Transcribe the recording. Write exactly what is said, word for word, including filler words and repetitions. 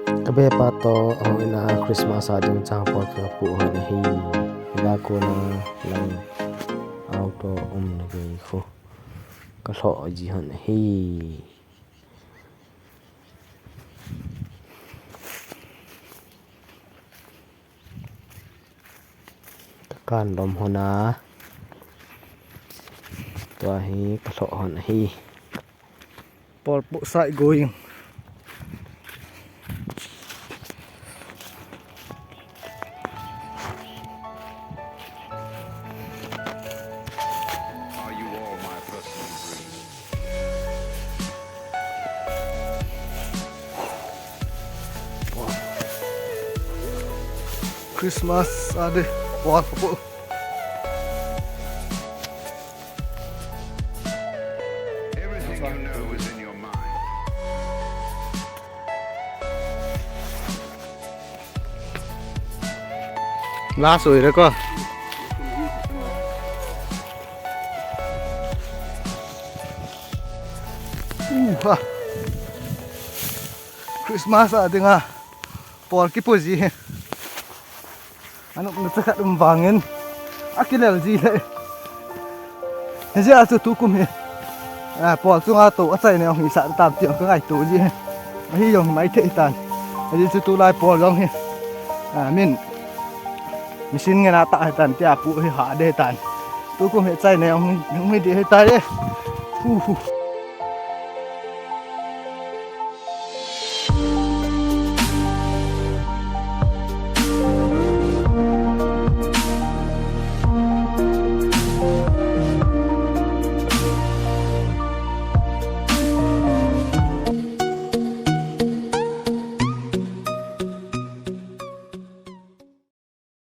Ka bepa toh, houin a Christmas a ding chang pawl ka pu hon ahi. Hila kona lang auto um na gei khu ka lhoh ji hon ahi. Ka kan lom hon a. Tua hi ka lhoh hon ahi. Pawl pu sai going. Are you all my personal dreams? Christmas ade, pawl pu. Everything you know is in your mind. Last oi re ko. Uh, ha. Christmas a dinga pawl kipu ji hi. Anop na cha khat um vangin akilel ji le. Hijeh a chu tukum hi, a, pawl chunga tou achaina jong hisah tam ti jong ka ngaito ji. Ahi jong hi maithei tan. Ajeh chu tulai pawl jong hi, a, min machine ngen a tah hitan tia pu hi hah ding hitan. Tukum hi achaina jong hi, hung hi ding hitai e. Hu hu.